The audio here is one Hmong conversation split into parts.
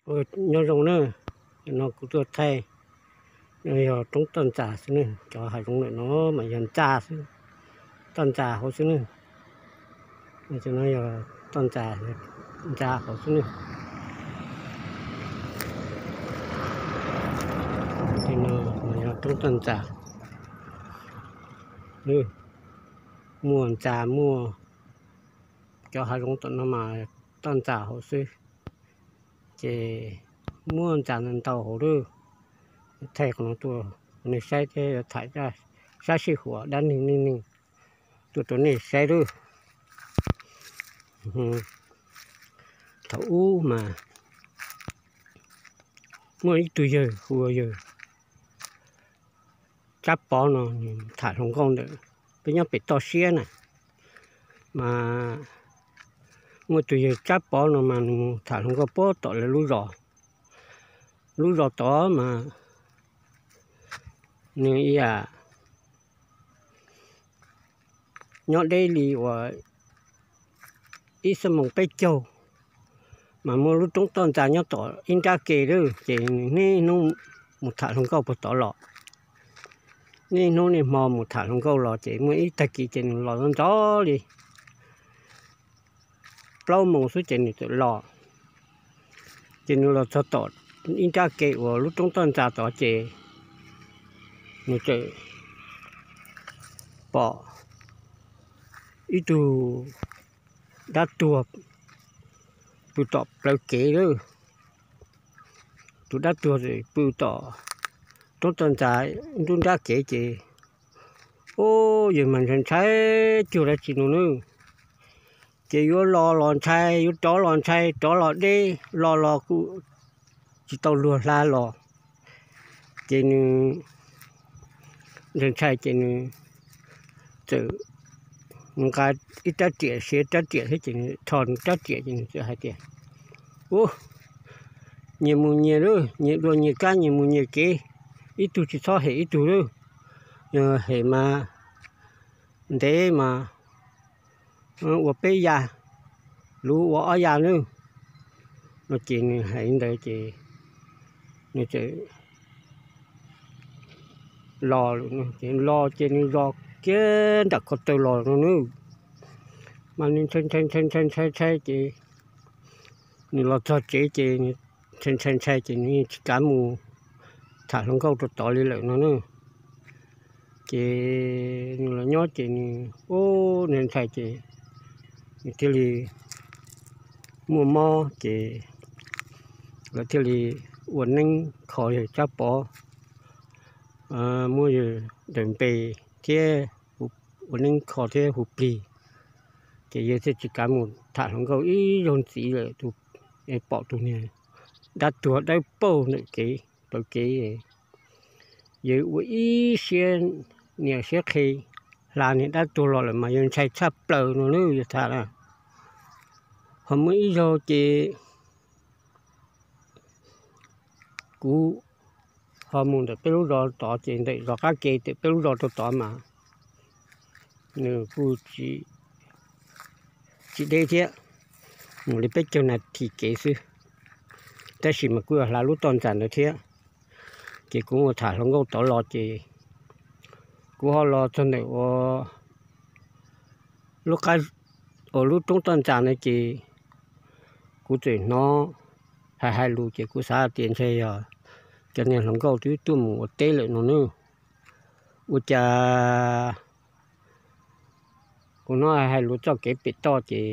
Nyob zoo na, no kuv tuaj thaij, no yog roob toj ntxas xwb ne, cov hav zoov ntawm no mas yog ntxa xwb, toj ntxas hauv xwb ne. No yog toj ntxas, ntxa hauv xwb ne. Roob toj ntxas, muaj ntxa muaj, cov hav zoov tom no mas toj ntxas hauv xwb. Ces muaj ntxa ntau hauv lawm. Thaij qhov no tuaj rau nej saib thiab yuav tham sab sij huam dab neeg neej neeg tuaj rau nej saib lawm. Thaum ub mas muaj ib tug yawg hu ua yawg Tsab Pov no, nws tham hluas nkauj ntawm peb nyob pem toj siab na. Mas muaj tus yawg Tsab Pov no mas nws mus tham hluas nkauj puag tom lawv lub zos. Lub zos tod mas nws ib yam nyob deb li uas ib xuab moos peb caug, mas muaj lub roob toj ntxas nyob tom ib nrab ke lawm. Ces nws niaj hnub mus tham hluas nkauj puag tod los, niaj hnub niaj hmo mus tham hluas nkauj los. Ces muaj ib tag kis ces nws los ntxov li plaub moos xwb ces nws txawm los. Ces nws los txog tom ib nrab ke uas lub roob toj ntxas tod ces nws txawm pom ib tug dab tuag pw tom plawv kev lawm. Tus dab tuag pw tom roob toj ntxas nruab nrab kev ces, ub, yawg mas ntshai ntshai cuag dab tsi no nawb. Ces yuav los los ntshai, yuav rov los ntshai, rov los deb, los los kuj tsis tau luag hla los. Ces nws ntshai ntshai ces nws txawm nqa ib rab riam, siav rab riam thiab ces nws rho nws rab riam ces nws txawm hais tias, ub, nyias mus nyias lawm, nyias dua nyias kab, nyias mus nyias kev, ib tug tsis txhob hem ib tug lawm. Yog hem mas ntev mas ua peb ya, luv ua ob ya nawb. No ces nws hais li ntawd ces nws txawm los, los ces nws zos kiag nram ko taw los no nawb. Mas nws ntshai ntshai ntshai ntshai ntshai ntshai ces nws los txog tsev ces nws ntshai ntshai ntshai ces nws yeej tsis kav mus tham hluas nkauj rau tod li lawm no nawb. Ces nws los nyob ces nws, ub, ntshai ntshai ces nws thiaj li muaj mob ces lawv thiaj li ua neeb kho yawg Tsab Pov, muab yawg daws npe thiab ua neeb kho thiab hu plig. Ces yawg thiaj tsis kav mus tham hluas nkauj ib zaug ntxiv lawm. Tus, pom tus niag dab tuag dawb paug ntawm kev, plawv kev, yawg ua ib siab niam siab qhe hla niag dab tuag los lawm mas yawg ntshai tshaj plaws no nawb yawg tham na. Ho muaj ib zaug ces kuv ho mus ntawm peb lub zos tod ces ntawm zos qab ke ntawm peb lub zos rau tod mas nws kuj tsis deb thiab, mus li peb caug nas this kev xwb, tab sis mas kuj yog hla lub toj ntxas ntawd thiab. Ces kuv mus tham hluas nkauj tod los ces kuv ho los txog ntawm ua lub qab, ua lub roob toj ntxas ntawd ces kuv txawm hnov hais hais lus ces kuv xav tias ntshe yog cov niag hluas nkauj twb tuaj mus ua teb lawm no nawb. Ua cas kuv hnov hais hais lus txoj kev pem toj ces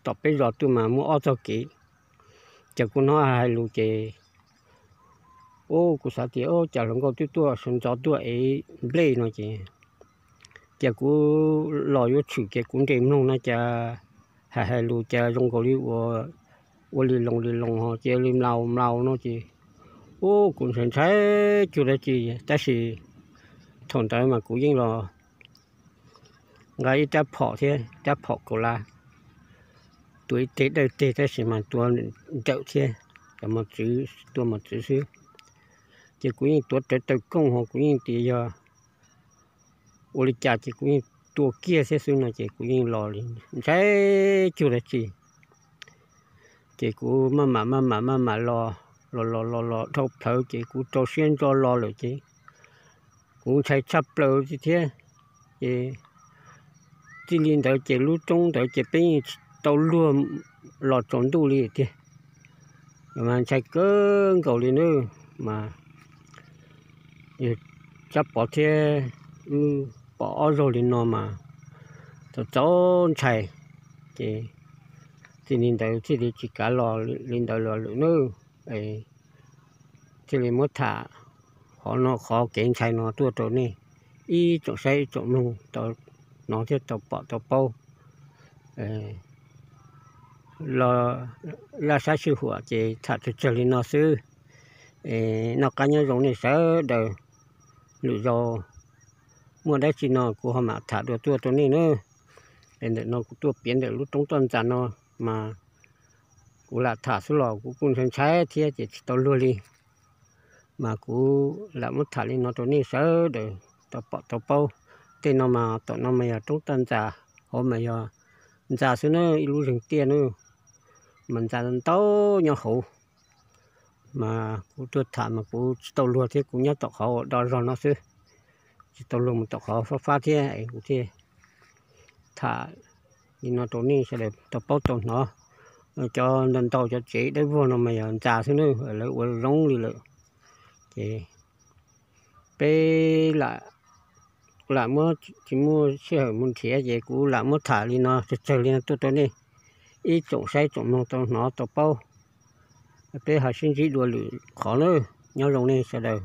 tom peb zos tuaj mas muaj ob txoj kev. Ces kuv hnov hais hais lus ces, ub, kuv xav tias ub, cas hluas nkauj twb tuaj sawv ntxov tuaj ev nplej no ces, ces kuv los yuav tshwm ces kuv nres mloog no cas hais hais lus cas zoo nkaus li ua, ua li loos li loos ho cia li mlaus mlaus no ces, ub, kuv ntshai ntshai cuag dab tsi, tab sis thaum ntawd mas kuv yeej los nqa ib rab phom thiab rab phom kaus laj, tua ib teg dawj teg tab sis mas tua nrawm thiab, cov mos txwv, tua mos txwv xwb. Ces kuv yeej tuav rawv taw kooj ho kuv yeej tias yog ua li cas ces kuv yeej tua kiag thiab xwb no ces kuv yeej los li ntshai cuag dab tsi. Ces kuv maj mam maj mam maj mam los, los los los los dhau plawv ces kuv rau siab ntso los lawm ces kuv ntshai tshaj plaws li thiab. Ces txij li ntawd ces lub roob ntawd ces peb yeej tsis tau luag los tsaus ntuj li tiag. Mas ntshai kawg nkaus li nawb. Mas Tsab Pov thiab wb pom ob zaug li no mas txaus txaus ntshai. Ces txij li ntawd thiaj li tsis kav los li ntawd los lawm nawb. Thiaj li muab tham qhov no, qhov kev ntshai no tuaj rau nej ib tsoom saib ib tsoom mloog tau hnov thiab tau pom tau paub. Los laj sab sij huam ces tham tsawg tsawg li no xwb. Noj qab nyob zoo nej sawv daws. Lwm zaus muaj dab tsi no kuv ho mam tham dua tuaj rau nej nawb. Es ntawm no kuv tuaj piav ntawm lub roob toj ntxas no mas kuv lam tham xwb los kuv kuj ntshai ntshai thiab ces tsis tau luag li. Mas kuv lam muab tham li no rau nej sawv daws tau pom tau paub. Tej no mas tom no mas yog roob toj ntxas, hauv mas yog ntxa xwb na, ib lub zeeg tiaj na, mas ntxa ntau nyob hauv. Mas kuv tuaj tham mas kuv tsis tau luag thiab, kuv nyob tom qhov uas do zog no xwb, tsis tau luag mus tom qhov fab fab thiab es kuv thiaj tham li no rau nej sawv daws tau paub tau hnov. Cov ntau ntau cov tsev dawb vog no mas yog ntxa xwb na, lawv ua zoo li lawm. Ces peb lam muab, tsis muaj sij hawm mus nrhiav ces kuv lam muab tham li no tsawg tsawg li no tuaj rau nej ib tsoom saib tsoom mloog tau hnov tau paub. Peb ho sib ntsib dua lwm qhov na. Nyob zoo nej sawv daws.